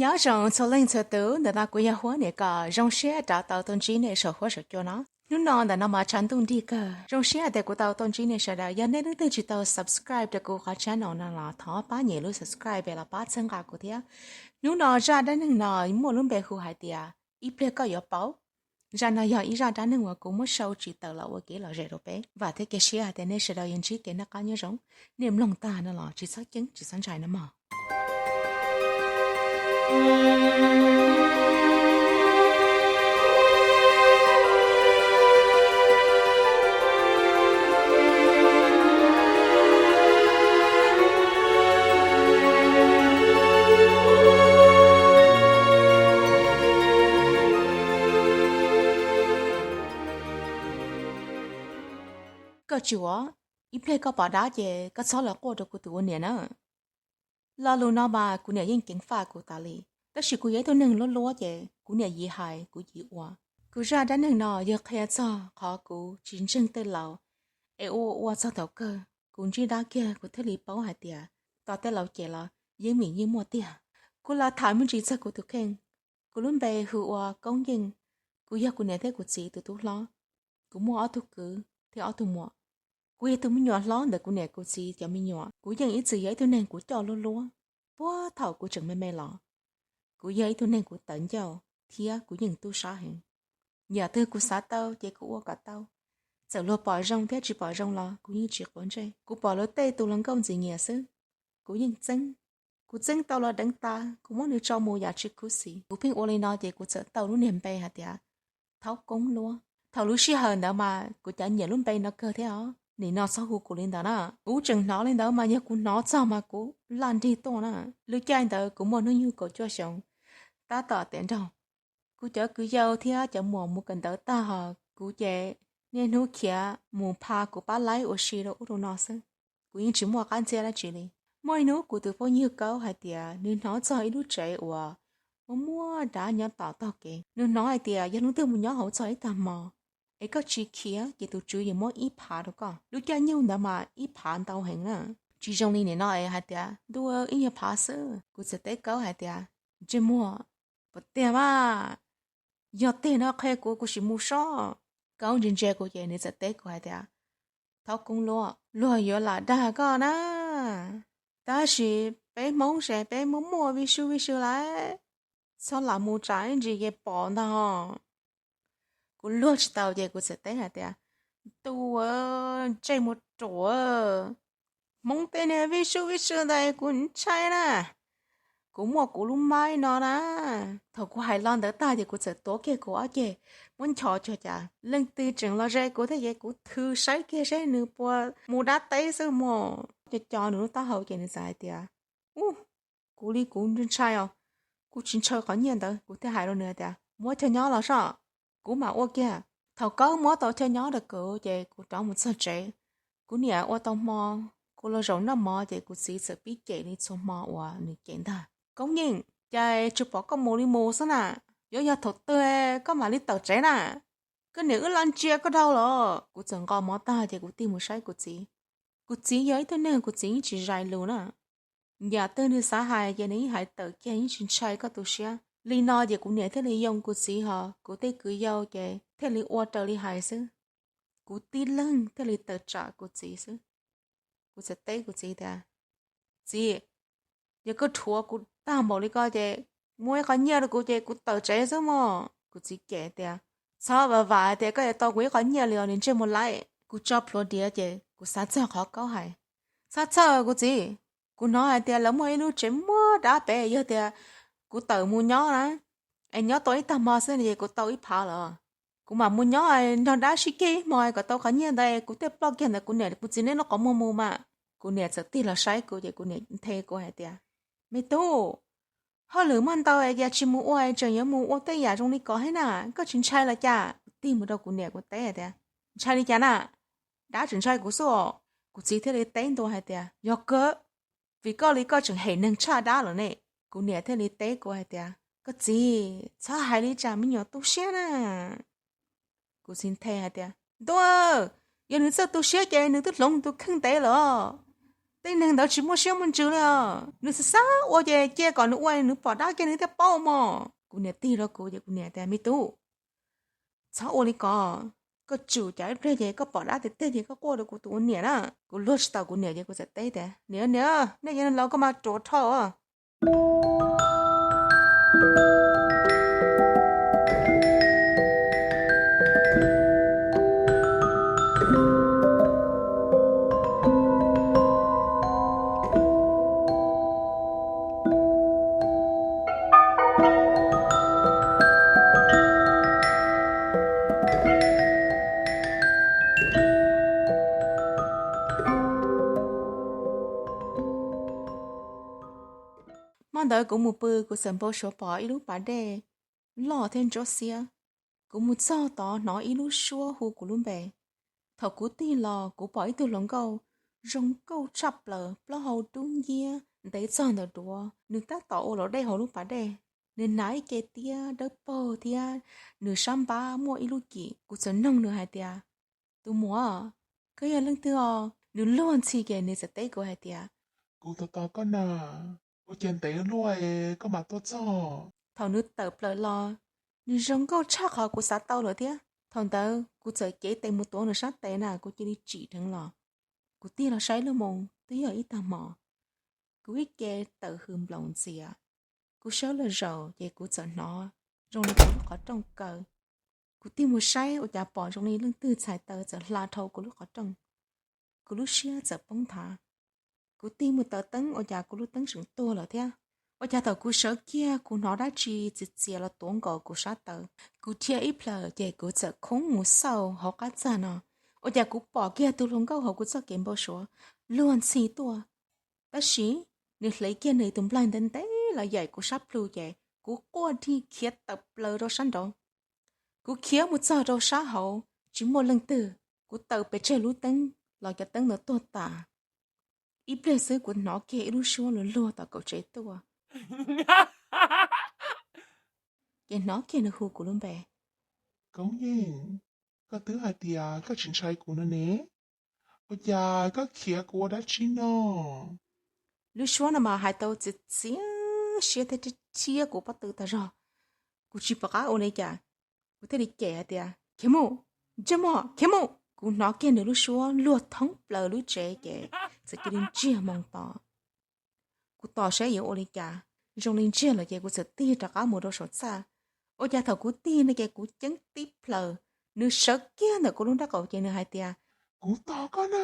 Nyob zoo txhua leej txhua tus, ntawm no kuv yog Huab Niam Kom, zoo siab rov tau tuaj ntsib nej saum huab saum cua no. Hnub no ntawm no mas tshav ntuj nrig kawg, zoo siab tias kuv tau tuaj ntsib nej sawv daws. Yog nej leej twg tsis tau subscribe rau kuv qhov channel no los thov pab nyem lub subscribe los pab txhawb nqa kuv thiab. Hnub no zaj dab neeg no muaj lub npe hu hais tias ib pliag koj yuav paub. Zaj no yog ib zaj dab neeg uas kuv muab sau tsis tawm los ua kev lom zem rau peb. Vam thiab cia siab hais tias nej sawv daws yuav ntsib kev noj qab nyob zoo. Nej mloog tag no los tsis txhob ceeb tsis txhob ntshai no mog. Koj tsis ua, ib pliag koj pom dab ces koj txhob los quaj rau kuv tus ua niam na. Lo lus no mas kuv niam yeej ceev faj kuv tas li, tab sis kuv yog ib tug neeg luab luab ces kuv niam yim hais kuv yim ua. Kuv zaj dab neeg no yog qhia txog qhov kuv tsis ntseeg tej laus, es ua ua txog thaum kawg kuv ntsib dab kiag kuv thiaj li paub hais tias tos tej laus cem los yeej meem yeej muaj tiag. Kuv los tham me ntsis txog kuv tus kheej. Kuv lub npe hu ua Koob Yeej, kuv yog kuv niam thiab kuv txiv tus tub hlob. Kuv muaj ob tug kwv thiab ob tug muam. Kuv yog tus me nyuam hlob ntawm kuv niam kuv txiv cov me nyuam. Kuv yeej ib txwm yog ib tug neeg kuv coj luab luab puag thaum kuv tseem me me los. Kuv yog ib tug neeg kuv tawv ncauj thiab kuv yeej tub sab heev. Yam twg kuv xav tau ces kuv ua kom tau. Txawm luag pom zoo thiab tsis pom zoo los kuv yeej tsis quav ntsej. Kuv pom luag tej tus hluas nkauj ntxim nyiam xwb, kuv yeej txeeb. Kuv txeeb tau los deev tas, kuv muab nws tso mus yam tsis khuv xim. Kuv pheej ua li no ces kuv txawm tau lub niag npe hais tias Thaub Koob Luab. Thaum lub sij hawm ntawd mas kuv cav nyiam lub npe no kawg thiab os. Nim no txhob hu kuv li ntawd na. Kuv tseem hnov li ntawd mas yog kuv hnov txog mas kuv laj nrig tuaj na. Lub caij ntawd kuv muaj hnub nyoog kaum cuaj xyoos, tab tom tiav nraug. Kuv cov kwv yau thiab cov muam mus kawm ntawv tag hos kuv ces niaj hnub khiav mus pha kuv pab laib ua si rau ub rau no xwb. Kuv yeej tsis muaj qab ntxiab dab tsi li. Muaj ib hnub kuv tus phooj ywg Kaub hais tias nws hnov txog ib lub tsev uas muaj muaj dab nyob tom tog kev. Nws hnov hais tias yog leej twg mus nyob hauv txog ib tag hmo es koj tsis khiav ces tus tswv yuav muab ib phav rau koj. Lub caij nyoog ntawd mas ib phav ntau heev na. Tsis zoo li nim no es hais tias ntuj ib nyuag phav xwb. Kuv txawm teb Kaub hais tias, ntsej muag, puas tiag mas? Yog tiag no qhia kuv, kuv sim mus sob. Kaub ntsia ntsia kuv ces nws txawm teb kuv hais tias, Thaub Koob Luab, luag yuav lam dag koj na, tab sis peb Hmoob ces peb muaj muaj vij sub vij sw lawm, txhob lam mus tsam ib ntsis ces pom ntag. Kuv luag tsis tau ces kuv txawm teb hais tias, ntuj, ntsej muag ruam, Hmoob tej niag vij sub vij sw ntawd kuv ntshai na. Kuv muaj kuv lub maib no na. Thaum kuv hais lo ntawd tag ces kuv txawm tuav kiag kuv ob ceg muab nchos cuag cas leej twg tseem los ze kuv thiab ces kuv thw saib kiag seb nws puas mus dab teb xwb mog. Co co nws lub taub hau ces nws txawm hais tias, u, kuv li kuv ntshai os, kuv tsis ntshaw qhov nyiaj ntawd. Kuv thiaj hais rau nws tias, muab cog nyob los sob, kuv mam ua kiag. Thaum Kaub muab tau cog nyob rau kuv ces kuv rov mus txog tsev. Kuv niam ua tau hmo, kuv los zaum noj mov ces kuv txiv txawm pib cem li txhua hmo uas nws cem ntag. Koob Yeej, cas tsuas pom koj mus li mus xwb na, yuav yog thaum twg koj mam li tawm tsev na? Koj niam wb laj ntsia koj dhau los. Kuv txawm nqos mov tag ces kuv tig mus saib kuv txiv. Kuv txiv yog ib tug neeg kuv txiv yeej tsis zais lus na. Yam twg nws xav hais ces nws yeej hais tawm kiag, yeej tsis ntshai koj tu siab. Li no ces kuv niam thiaj li yoo kuv txiv hos kuv tej kwv yau ces thiaj li ua raws li hais xwb. Kuv tib leeg thiaj li tawm tsam kuv txiv xwb. Kuv txawm teb kuv txiv tias, txiv, yog koj rhuav kuv tag npaum li ko ces muab ib qho nyiaj rau kuv ces kuv tawm tsev xwb mog. Kuv txiv cem tias, txhob vam vam tias koj yuav tau kuv ib qho nyiaj li os, nws ntsej muag laib. Kuv tso plhuav diav ces kuv xav txog qhov Kaub hais, txhob txhawj kuv txiv, kuv hnov hais tias lawv muaj ib lub tsev muaj dab pem, yog tias kuv tawm mus nyob na, es nyob tau ib tag hmo xwb ces kuv tau ib phav lawm. Kuv mam mus nyob nrog dab sib ceg ib hmo kom tau qhov nyiaj ntawd kuv thiaj ploj kiag ntawm kuv niam kuv txiv neb lub qhov muag mus mas. Kuv niam txawm tig los saib kuv ces kuv niam nthe kuv hais tias, me tub, hauj lwm muaj ntau es cas tsis mus ua, tseem yuav mus ua tej yam zoo li ko thiab na, koj tsis ntshai los cas? Kuv tig mus rau kuv niam kuv teb hais tias, ntshai li cas na? Dab tseem ntshai kuv xwb os. Kuv txiv thiaj li teb ntua hais tias, yog kawg, vim koj li koj tseem hem neeg tshaj dab lawm ne. Kuv niam thiaj li teb kuv hais tias, koj txiv, txhob hais li tsam me nyuam tu siab na. Kuv txiv nthe hais tias, ntuj, yog nws txawj tu siab ces nws twb hloov tus kheej ntev lawm os. Tej neeg ntawd tsis muaj siab muaj ntsws li os. Nws xav xav ua ces cia kom nws ua, nws pom dab kiag nws thiaj paub mog. Kuv niam tig rau kuv ces kuv niam tias, Me tub, txhob ua li ko. Koj tsum, cas ib pliag ces koj pom dab tiag tiag ces koj quaj rau kuv tus ua niam na. Kuv luag tsis tau kuv niam ces kuv txawm teb tias, Niam, niam, nej cov laus koj mas ruam dhau. Hmo ntawd kuv mus pw, kuv txawm npau suav pom ib lub pas dej loj thiab ntsuab xiab. Kuv mus txog tod hnov ib lub suab hu kuv lub npe. Thaum kuv tig los kuv pom ib tug hluas nkauj zoo nkauj tshaj plaws, plaub hau dub nciab ntev txog ntawm duav, nws tab tom ua luam dej hauv lub pas dej. Nws hnav ib ce tiab dawb paug thiab nws sab npab muaj ib lub cim. Kuv txawm noog nws hais tias, Tus muam, koj yog leej twg os? Nws luag ntxhi ces nws txawm teb kuv hais tias, Kuv tos tos koj na, ua cas ntev luaj es koj mam tuaj txog? Thaum nws tawm plaws los, nws zoo nkauj tshaj qhov kuv xav tau lawm thiab. Thaum ntawd kuv txawm cev tes mus tuav nws sab tes na, kuv cia li tsim dheev los. Kuv tig los saib lub moos twb yog ib tag hmo. Kuv ib ce tawm hws nplaum ntxias. Kuv sawv los zaum ces kuv txawm hnov zoo li kuv lub qhov rooj kaw. Kuv tig mus saib ua cas pom zoo li leej twg txhais taw txawm hla dhau kuv lub qhov rooj. Kuv lub siab txawm poob nthav. Kuv tig mus taws teeb ua cas kuv lub teeb tseem tuag lawm thiab. Ua cas thaum kuv sawv kiag kuv hnov dab tsi txias txias los tuav nkaus kuv sab taw. Kuv dhia ib plhaws ces kuv txawm khoob mus xauj hauv qab txaj no. Ua cas kuv pom kiag tus hluas nkauj hauv kuv txoj kev npau suav luag ntxhi tuaj. Tab sis nws hle kiag nws tus nplaig ntev ntev los yaim kuv sab plhu ces kuv quaj dig khiav tawm plaws rau sab nraud. Kuv khiav mus txog rau sab hauv tsis muaj leej twg. Kuv taws pes tsawg lub teeb los cov teeb ntawd tuag tas. Ib pliag xwb kuv hnov kiag ib lub suab luag luag tom kaum tsev tuaj. Ces hnov kiag nws hu kuv lub npe, Koob Yeej, koj twb hais tias koj tsis ntshai kuv no ne, ua cas koj khiav kuv ua dab tsi no? Lub suab no mas hais tau txias txias siab thiab thiab kuv pob tw tag zog. Kuv tsis pom qab ua li cas, kuv thiaj li cem hais tias, Khiav mus, ntsej muag, khiav mus! Kuv hnov kiag nws lub suab luag thoob plaws lub tsev ces txawm cia li ntsiag moo tos. Kuv tos saib yuav ua li cas, zoo li ntsiag lawm ces kuv txawm tig rov qab mus rau saum txaj. Ua cas thaum kuv tig no ces kuv ceeb tib plhaws, nws sawv kiag ntawm kuv lub nraub qaum ces nws hais tias, Kuv tos koj na.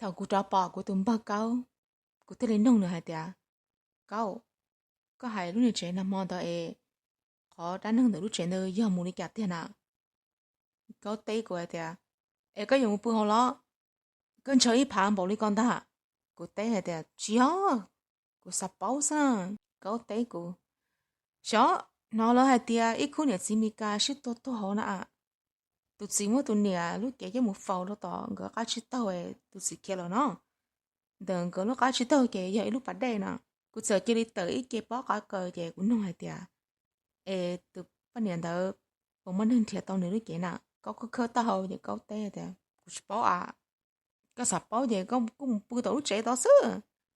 Thaum kuv rov pom kuv tus npawg Kaub, kuv thiaj li noog nws hais tias, Kaub, koj hais lub niag tsev nag hmo ntawd es qhov dab neeg ntawm lub tsev ntawd yog mus li cas tiag na? Kaub teb kuv hais tias, Es koj yuav mus pw hauv los? Koj ntshaw ib phav npaum li ko ntag. Kuv teb hais tias, Tsis yog, kuv xav paub xwb. Kaub teb kuv, Xyov, hnov lawv hais tias ib khub niam txiv Mes Kas sib tua tuag hauv na. Tus txiv muab tus niam lub cev coj mus faus rau tom nkawd qab tsib taug, tus txiv khiav lawm no. Ntawm nkawd lub qab tsib taug ces yog ib lub pas dej no. Kuv txawm cia li tawm ib ce pob qav kaws ces kuv noog hais tias, Es tus poj niam ntawd puas muaj neeg nrhiav tau nws lub cev na? Kaub khawb khawb taub hau ces Kaub teb tias, Kuv tsis paub a. Koj xav paub ces koj kuj mus pw tom lub tsev tod xwb.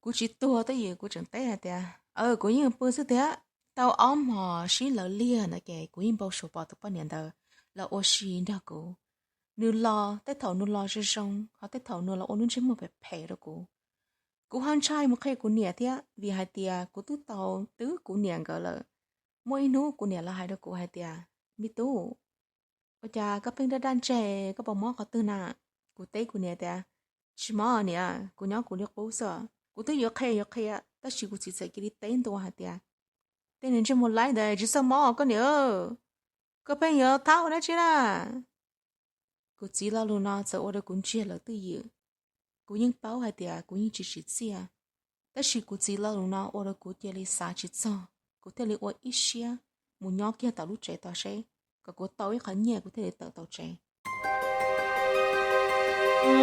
Kuv tsis tuag twj ywm kuv tseem teb hais tias, Aw, kuv yeej pw xwb tiag. Tau ob hmos sib law liag ntawd ces kuv yeej npau suav pom tus poj niam ntawd los ua si nrog kuv. Nws los tej thaum nws los zoo zoo, ho tej thaum nws los ua lub ntsej muag phem phem rau kuv. Kuv ho ntshai mus qhia kuv niam thiab, vim hais tias kuv twb tau twb kuv niam nkawd lawm. Muaj ib hnub kuv niam los hais rau kuv hais tias, Me tub, ua cas koj pheej daj daj ntseg, koj puas mob qhov twg na? Kuv teb kuv niam tias, Tsis mob niam, kuv nyob kuv li qub xwb. Kuv twb yuav qhia yuav qhia tab sis kuv txiv txawm cia li teb ntua hais tias, Tej niag ntsej muag laib ntawd tsis txhob mob koj niam, koj pheej yuav thab ua dab tsi na? Kuv txiv lo lus no txawm ua rau kuv ntsiag lawv twj ywm. Kuv yeej paub hais tias kuv yeej tsis tsim txiaj, tab sis kuv txiv lo lus no ua rau kuv cia li xav tsis txog, kuv thiaj li ua ib siab mus nyob kiag tom lub tsev tod seb, kom kuv tau ib qho nyiaj kuv thiaj li tawm tau tsev. Lub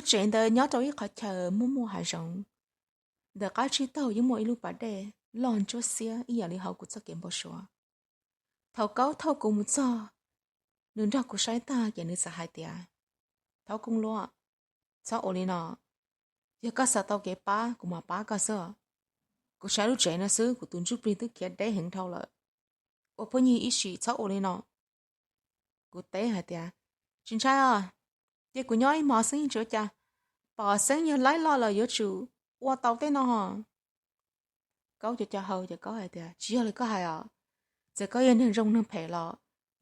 tsev ntawd nyob rau ib qhov chaw muaj muaj hav zoov. Ntawm qab tsib taug yeej muaj ib lub pas dej loj ntsuab xiab ib yam li hauv kuv txoj kev npau suav. Thaum Kaub thauj kuv mus txog, nws nrog kuv saib tag ces nws txawm hais tias, Thaub Kooj Luab, txhob ua li no. Yog koj xav tau kev pab, kuv mam pab koj xwb. Kuv saib lub tsev no xwb, kuv tus ntsuj plig twb khiav deb heev dhau lawm. Ua phooj ywg ib sim txhob ua li no. Kuv teb hais tias, Tsis ntshai os, cia kuv nyob ib hmos xwb yeej tsis ua cas. Pom xeeb yog laib loj lawm yuav tsum ua tau tej no. Kaub co co hau ces Kaub hais tias, Tsis yog li koj hais os. Txawm koj yog neeg zoo neeg phem los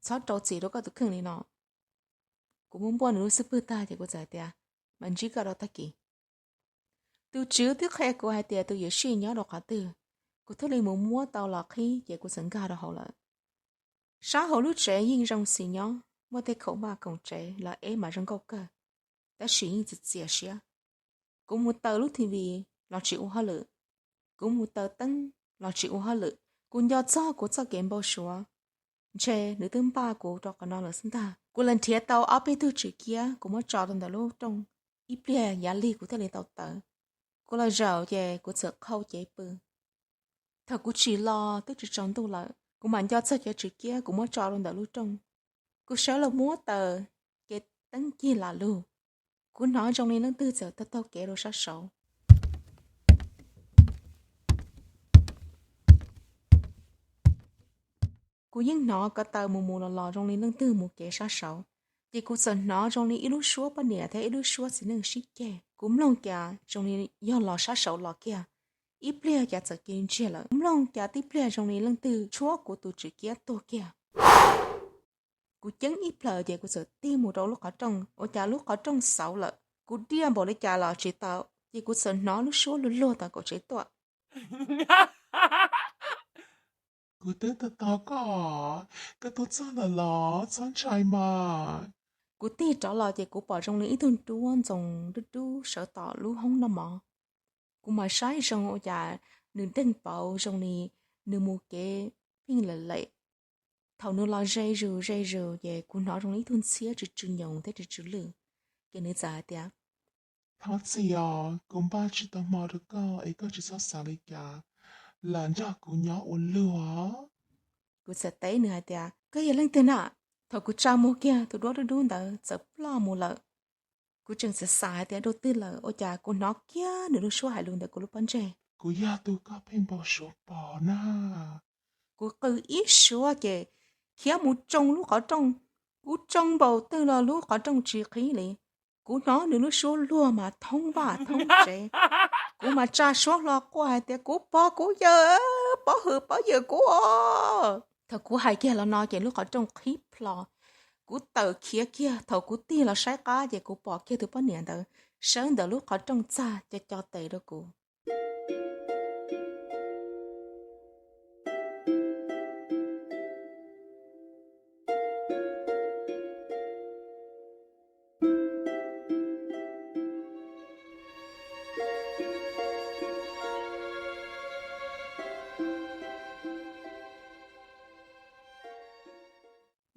txhob rau txim rau koj tus kheej li no. Kuv muab npuaj nws lub xub pwg tag ces kuv txawm hais tias, Mam ntsib koj rau tag kis. Tus tswv twb qhia kuv hais tias tus yuam sij nyob rau qhov twg, kuv thiaj li mus muab tau los qhib ces kuv txawm nkag rau hauv lawm. Sab hauv lub tsev yeej zoo xis nyob, muaj tej khoom vaj khoom tsev los eb mas zoo nkauj kawg, tab sis yeej txias txias siab. Kuv mus taws lub T V los tsis ua hauj lwm, kuv mus taws teeb los tsis ua hauj lwm. Kuv nco txog kuv txoj kev npau suav, ntshe nws twb npaj kuv rau qhov no lawm xwb ntag. Kuv los nrhiav tau ob peb tug tswm ciab, kuv muab tso rau ntawm lub rooj, ib pliag yav lig kuv thiaj li tau tawm. Kuv los zaum ces kuv txawm qhau cev pw. Thaum kuv tsim los twb tsis tsaus ntuj lawm, kuv mam nco txog cov tswm ciab kuv muab tso rau ntawm lub rooj. Kuv sawv los muab taws, ces teeb cig lam lug. Kuv hnov zoo li leej twg txawm taug taug kev rau sab saud. Kuv yeej hnov ko taw mus mus los los zoo li leej twg mus kev sab saud, ces kuv txawm hnov zoo li ib lub suab poj niam thiab ib lub suab txiv neej sib ceg. Kuv mloog cas zoo li yog los sab saud los kiag, ib pliag cas txawm cia li ntsiag lawm. Kuv mloog cas tib pliag zoo li leej twg tshuab kuv tus tswm ciab tuag kiag. Kuv ceeb ib plhaws ces kuv txawm tig mus rau lub qhov rooj, ua cas lub qhov rooj xauv lawm. Kuv diaj npaum li cas los tsis tau, ces kuv txawm hnov lub suab luag luag tom kaum tsev tuaj. Kuv twb tos tos koj, koj tuaj txog ntawm los txhob ntshai mas. Kuv tig rov los ces kuv pom zoo li ib tug duab ntxoos dub dub sawv tom lub hoob noj mov. Kuv mam saib zoo ua cas nws deeg pauv zoo li nws mus kev pheej lem lem. Thaum nws los ze zus ze zus ces kuv hnov zoo li ib tug ntxhiab tsw tsw nyoos thiab tsw tsw lwj, ces nws txawm hais tias, Thov txim os, kuv npaj tsis tau hmo rau koj es koj tsis txhob xav li cas, lam nrog kuv nyob ua luag. Kuv txawm teb nws hais tias, Koj yog leej twg na? Thaum kuv tsa muag kiag tus duab dub dub ntawd txawm ploj mus lawm. Kuv tseem xav xav hais tias dua twg lawm, ua cas kuv hnov kiag nws lub suab hais lus ntawm kuv lub pob ntseg. Kuv yog tus koj pheej npau suav pom na. Kuv qw ib suab ces khiav mus tsoo lub qhov rooj. Kuv tsoo npaum twg los lub qhov rooj tsis qhib li. Kuv hnov nws lub suab luag mas thoob vaj thoob tsev. Kuv mas tsa suab hlo quaj hais tias, Kuv pog kuv yawm, pov hwm pov yawm kuv os. Thaum kuv hais kiag los no ces lub qhov rooj qhib plho. Kuv tawm khiav kiag, thaum kuv tig los saib qab ces kuv pom kiag tus poj niam ntawd sawv ntawm lub qhov rooj txag co co tes rau kuv.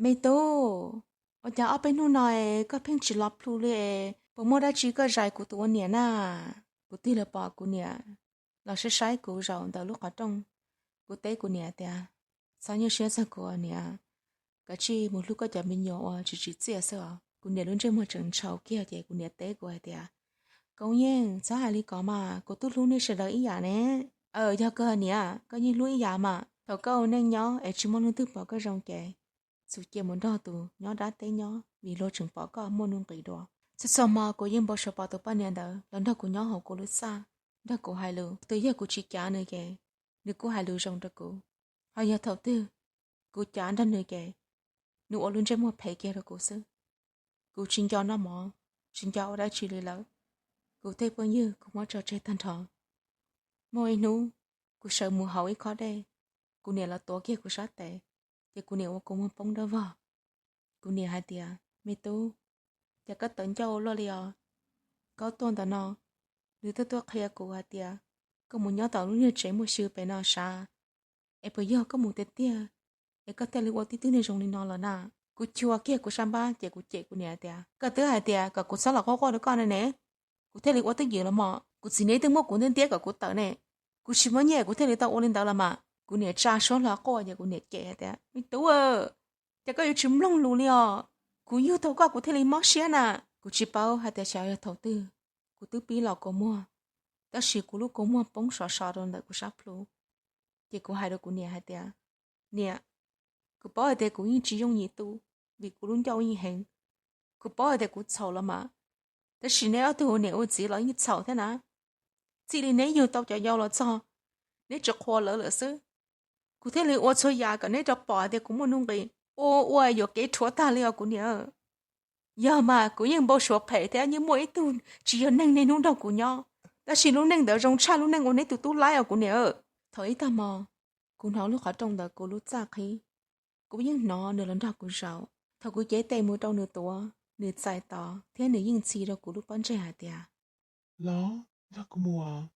Me tub, ua cas ob peb hnub no es koj pheej tsis los plhu li es puas muaj dab tsi koj zais kuv tus ua niam na? Kuv tig los pom kuv niam los saib saib kuv zaum ntawm lub qhov rooj. Kuv teb kuv niam tias, Txhob nyuaj siab txog kuv niam, kav tsij mus hlub koj cov me nyuam uas tsis tsim txiaj xwb os. Kuv niam lub ntsej muag tseem ntshaus kiag ces kuv niam teb kuv hais tias, Koob Yeej, txhob hais li ko mas, kuv twb hlub nej sawv daws ib yam ne. Aw, yog kawg niam, koj yeej hlub ib yam mas. Thaum koj ua neej nyob es tsis muaj leej twg pom koj zoo ces txum cia mus nrog tus nyob dab teb nyob, vim luag tseem pom koj muaj nuj nqis dua. Txhua txhua hmo kuv yeej npau suav pom tus poj niam ntawd los nrog kuv nyob hauv kuv lub txaj, nrog kuv hais lus. Twb yog kuv tsis cav nws ces nws kuj hais lus zoo rau kuv. Ho yog thaum twg kuv cav nrog nws ces nws ua lub ntsej muag phem kiag rau kuv xwb. Kuv tsis nco noj mov, tsis nco ua dab tsi li lawm. Kuv tej phooj ywg kuv muab tso tseg tag nrho. Muaj ib hnub kuv sawv mus haus ib khob dej, kuv niam los tuav kiag kuv sab tes, ces kuv niam ua kuv muag poob dawb vog. Kuv niam hais tias, Me tub, cas koj tawv ncauj luaj li os? Koj tuaj ntawm no, nws twb tuaj qhia kuv hais tias koj mus nyob tom lub niag tsev muaj xyw pem no sav, es puas yog koj mus tiag tiag es koj thiaj li ua tib tug niag zoo li no lawm na? Kuv chua kiag kuv sab npab ces kuv cem kuv niam tias, koj twb hais tias kom kuv txhob los quaj quaj rau koj ne ne, kuv thiaj li ua twj ywm los mas. Kuv txiv neb twb muab kuv ntiab ntiab kom kuv tawm ne, kuv tsis muaj nyiaj kuv thiaj li tau ua li ntawd los mas. Kuv niam tsa suab hlo quaj ces kuv niam cem hais tias, me tub, cas koj yuav tsis mloog lus li os? Kuv yug tau koj kuv thiaj li mob siab na. Kuv tsis paub hais tias xyov yog thaum twg kuv twb pib los kua muag, tab sis kuv lub kua muag poob sov so rau ntawm kuv sab plhu. Ces kuv hais rau kuv niam hais tias, niam, kuv paub hais tias kuv yeej tsis yooj yim tu, vim kuv lub ncauj yeej heev. Kuv paub hais tias kuv txhaum los mas, tab sis neb ob tug ua niam ua txiv los yeej txhaum thiab na. Txij li neb yug tau cov yau los txog, neb tsis qhuas lawv lawm xwb. Kuv thiaj li ua txhua yam kom neb rov pom hais tias kuv muaj nuj nqis. Ua ua yuam kev rhuav tag li os kuv niam. Yog mas kuv yeej npau suav phem thiab yeej muaj ib tug tsis yog neeg niaj hnub nrog kuv nyob, tab sis lub neej ntawd zoo tshaj lub neej ua neb tus tub laib os kuv niam. Thaum ib tag hmo, kuv hnov lub qhov rooj ntawm kuv lub txaj qhib. Kuv yeej hnov nws los nrog kuv zaum. Thaum kuv cev tes mus rau nws tuav, nws txais tos thiab nws yeej ntxhi rau kuv lub pob ntseg hais tias, los, nrog kuv mus,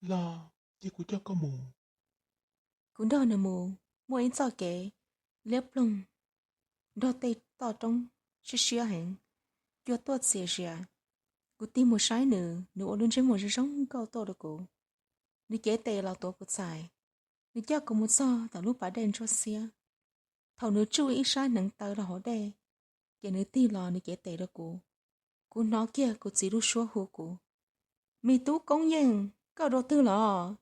los, cia kuv coj koj mus. Kuv nrog nws mus, muaj ib txoj kev liab ploog nrog tej toj roob siab siab heev, cua tuaj txias zias. Kuv tig mus saib nws, nws ua lub ntsej muag zoo zoo nkauj tuaj rau kuv. Nws cev tes los tuav kuv txhais, nws coj kuv mus txog tom lub pas dej ntsuab xiab. Thaum nws tsuj ib sab hneev taw rau hauv dej, ces nws tig los nws cev tes rau kuv. Kuv hnov kiag kuv txiv lub suab hu kuv, me tub Koob Yeej, koj dua twg los?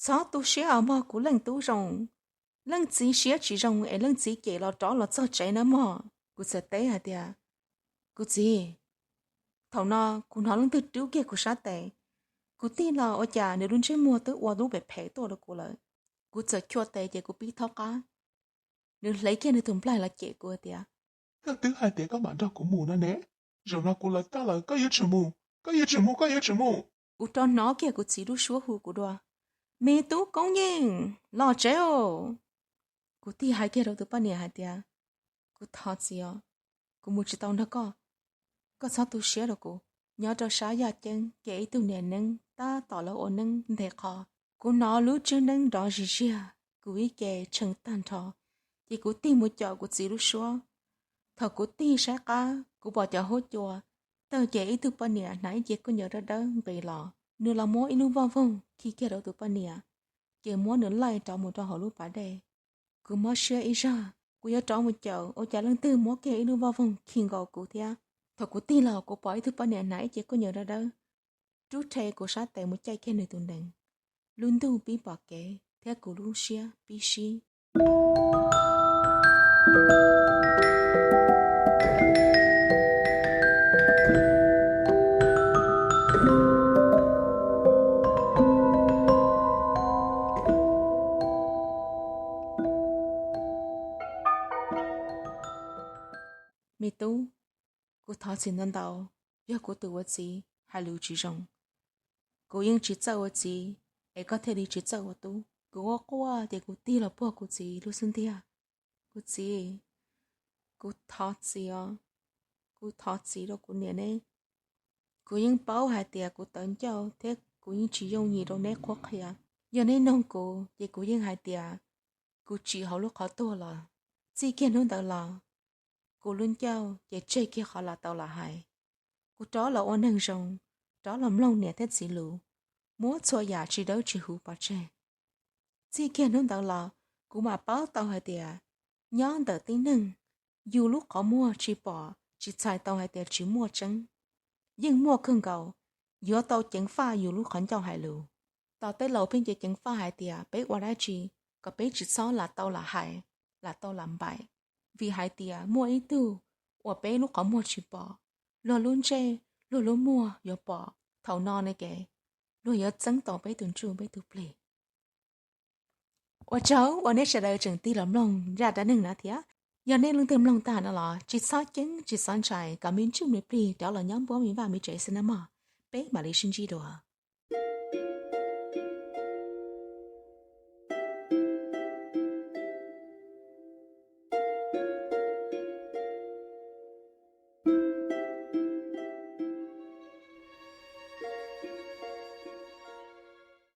Txhob tu siab os mog kuv leej tub zoo. Leej txiv siab tsis zoo es leej txiv cem los rov los txog tsev nawb mog. Kuv txawm teb hais tias, kuv txiv. Thaum no kuv hnov leej twg rub kiag kuv sab tes. Kuv tig los ua cas nws lub ntsej muag twb ua lub pem phem tuaj rau kuv lawm. Kuv txawm chua tes ces kuv pib thaub qab. Nws hle kiag nws tus nplaig los cem kuv tias, koj twb hais tias koj mam nrog kuv mus no ne, zaum no kuv lawv tag lawm koj yuav tsum mus, koj yuav tsum mus, koj yuav tsum mus. Kuv rov hnov kiag kuv txiv lub suab hu kuv dua, me tub Koob Yeej, los tsev os. Kuv tig hais kiag rau tus poj niam hais tias, kuv thov txiv os, kuv mus tsis tau nrog koj, koj txhob tu siab rau kuv. Nyob rau sab yaj ceeb ces ib tug niam neeb tab tom lawv ua neeb ntes qho. Kuv hnov lub tswb neeb nrov zis ziag, kuv ib ce tshee tag nrho, ces kuv tig mus caum kuv txiv lub suab. Thaum kuv tig saib qab kuv pom cov huab cua tawg ces ib tug poj niam hnav ib ce khaub ncaws dawb dawb nqis los, nws los muab ib lub voj voog khi kiag rau tus poj niam, ces muab nws laij rov mus rau hauv lub pas dej. Kuv mob siab ib zag, kuv yuav rov mus caum ua cas leej twg muab kiag ib lub voj voog khi nkaus kuv thiab. Thaum kuv tig los kuv pom ib tug poj niam hnav ib ce khaub ncaws dawb dawb rub rhe kuv sab tes mus caij kiag nws tus nees. Lub ntuj pib pom kev thiab kuv lub siab pib sib. Me tub, kuv thov txim ntau ntau, yog kuv tus ua txiv hais lus tsis zoo. Kuv yeej tsis txawj ua txiv, es koj thiaj li tsis txawj ua tub. Kuv quaj quaj ces kuv tig los puag kuv txiv lub xub ntiag. Kuv txiv, kuv thov txim os, kuv thov txim rau kuv niam ne. Kuv yeej paub hais tias kuv tawv ncauj thiab kuv yeej tsis yooj yim rau neb qhuab qhia. Yog neb noog kuv ces kuv yeej hais tias kuv tsim hauv lub qhov tuag los. Txij kiag hnub ntawd los, kuv lub ncauj ces tseg kiag qhov lam tau lam hais. Kuv rov los ua neeg zoo, rov los mloog niam thiab txiv lus, muab txhua yam tsis dawb tsis huv pov tseg. Txij kiag hnub ntawd los, kuv mam paub tau hais tias nyob ntawm tib neeg, yus lub qhov muag tsis pom tsis txhais tau hais tias tsis muaj tseeb. Yeej muaj kawg nkaus, yuav tau ceev faj yus lub qhov ncauj hais lus. Tos tej laus pheej ceev ceev faj hais tias peb ua dab tsi kom peb tsis txhob lam tau lam hais, lam tau lam npaim, vim hais tias muaj ib tug uas peb lub qhov muag tsis pom, luag lub ntsej, luag lub muag yuav pom. Thaum no ne ces luag yuav txeeb tau peb tus ntsuj peb tus plig. Ua tsaug uas nej sawv daws tseem tig los mloog zaj dab neeg no thiab. Yog nej leej twg mloog tag no los tsis txhob ceeb tsis txhob ntshai, kom me ntsuj me plig rov los nyob npuab me vaj me tsev xwb nawb mog. Peb mam li sib ntsib dua.